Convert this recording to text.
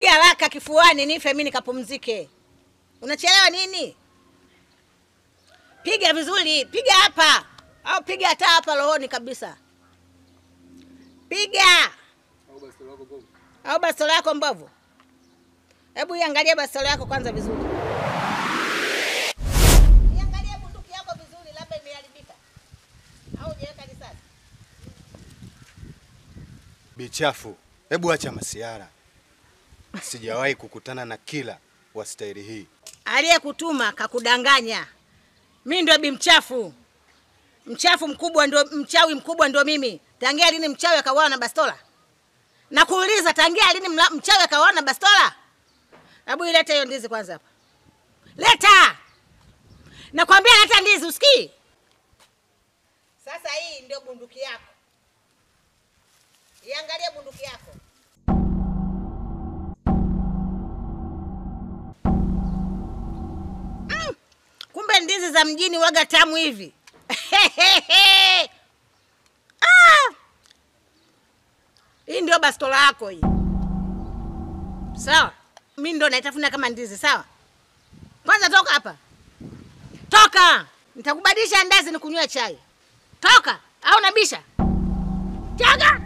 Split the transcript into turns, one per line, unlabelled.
Haraka kifuani nife mimi nikapumzike. Unachelewa nini? Piga vizuri, piga hapa au piga hata hapa rohoni kabisa. Piga. Au bastola yako mbovu. Hebu iangalie bastola yako kwanza vizuri. Iangalie bunduki yako vizuri, labda imeharibika. Au hujaweka risasi.
Bichafu, hebu acha masiara. Sijawahi kukutana na kila wa staili hii.
Aliyekutuma kakudanganya. Mimi ndio bimchafu. Mchafu mkubwa ndio mchawi mkubwa ndio mimi. Tangia lini mchawi akauawa na bastola? Nakuuliza, tangia lini mchawi akauawa na bastola? Hebu ilete hiyo ndizi kwanza hapa. Leta! Nakwambia leta ndizi, usikii? Sasa hii ndio bunduki yako. Iangalie bunduki yako. Kumbe ndizi za mjini waga tamu hivi. Ah! Hii ndio bastola yako hii. Sawa? Mimi ndio naitafuna kama ndizi, sawa? Kwanza toka hapa. Toka! Nitakubadilisha ndazi nikunywe chai. Toka! Au nabisha? Toka!